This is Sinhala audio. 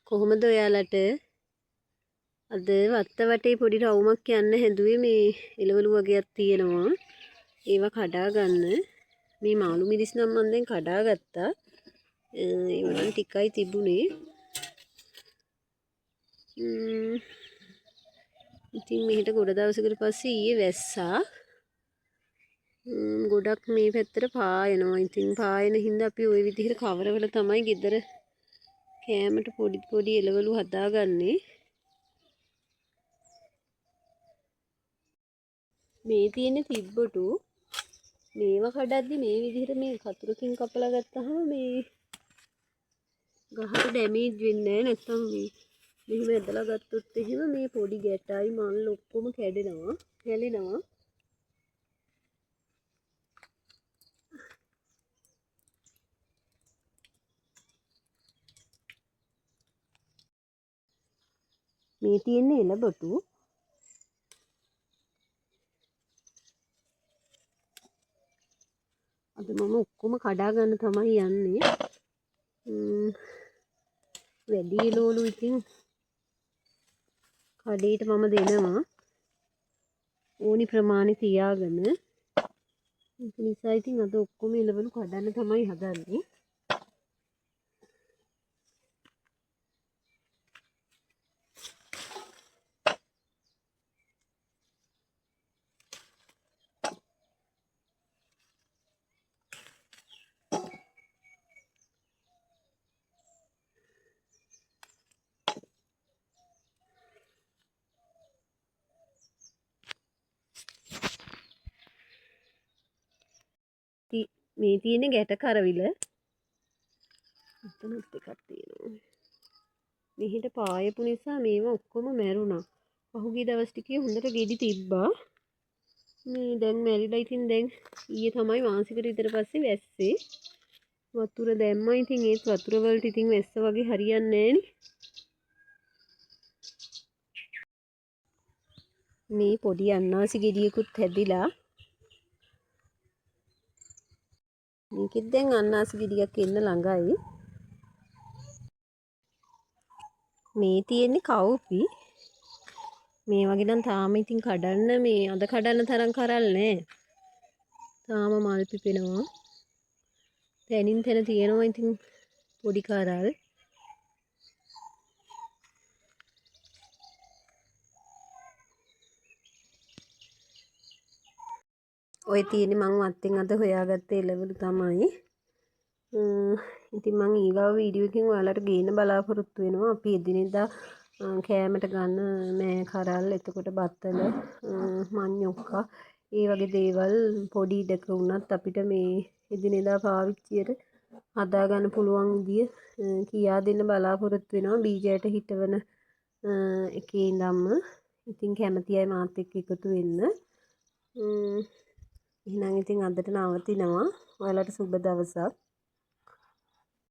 කොහොමද ඔයාලට? අද වත්ත වටේ පොඩි රවුමක් යන්න හැදුවේ. මේ එළවලු වගේක් තියෙනවා. ඒවා කඩා ගන්න. මේ මාළු මිරිස් නම් මම දැන් කඩා ගත්තා. ඒවා නම් ටිකයි තිබුණේ. ඉතින් මෙහෙට ගොඩ දවසකට පස්සේ ඊයේ වැස්සා. ගොඩක් මේ පැත්තට පායනවා. ඉතින් පායන හින්දා අපි ওই විදිහට කවරවල තමයි ගෙදර කෑමට පොඩි පොඩි එළවලු හදාගන්නේ. මේ තියෙන තිබ්බටු මේවා කඩද්දි මේ විදිහට මේ කතුරකින් කපලා ගත්තාම මේ ගහට ඩැමේජ් වෙන්නේ නෑ. නැත්තම් මේ මෙහෙම ඇදලා ගත්තොත් එහෙම මේ පොඩි ගැටයි මල් ඔක්කොම කැඩෙනවා, හැලෙනවා. මේ තියෙන්නේ එළබටු. අද මම ඔක්කොම කඩා ගන්න තමයි යන්නේ. වැඩි එළවලු ඉතින් කඩේට මම දෙනවා. ඕනි ප්‍රමාණය තියාගෙන. ඒක නිසා ඉතින් අද ඔක්කොම එළවලු කඩන්න තමයි හදන්නේ. මේ තියෙන්නේ ගැට කරවිල. එතනත් එකක් තියෙනවා. මෙහෙට පායපු නිසා මේවා ඔක්කොම මැරුණා. පහුගිය දවස් ටිකේ හොඳට ගෙඩි තිබ්බා. මේ දැන් මැරිලා. ඉතින් දැන් ඊයේ තමයි මාසෙකට විතර පස්සේ වැස්සේ. වතුර දැම්මා. ඉතින් ඒත් වතුර වලට ඉතින් වැස්ස වගේ හරියන්නේ නෑනේ. මේ පොඩි අන්නාසි ගෙඩියකුත් හැදිලා. මේකෙත් දැන් අන්නාසි ගෙඩියක් එන්න ළඟයි. මේ තියෙන්නේ කවුපි. මේ වගේ නම් තාම ඉතින් කඩන්න මේ අද කඩන්න තරම් කරල් නෑ. තාම මල් පිපෙනවා. තැනින් තැන තියෙනවා ඉතින් පොඩි කරල්. ඔය තියෙන්නේ මං වත්තෙන් අද හොයාගත්ත එළවලු තමයි. ඉතින් මං ඊගාව වීඩියෝ එකකින් ඔයාලට ගේන්න බලාපොරොත්තු වෙනවා. අපි එදිනෙදා කෑමට ගන්න මෑ කරල්, එතකොට බත්තල, මඤ්ඤොක්කා, ඒ වගේ දේවල් පොඩි ඉඩක වුණත් අපිට මේ එදිනෙදා පාවිච්චියට හදාගන්න පුළුවන් විදිය කියා දෙන්න බලාපොරොත්තු වෙනවා. බීජයට හිටවන එකේ ඉඳන්ම. ඉතින් කැමති අය මාත් එක්ක එකතු වෙන්න. එහෙනම් ඉතින් අදට නවතිනවා. ඔයාලට සුබ දවසක්.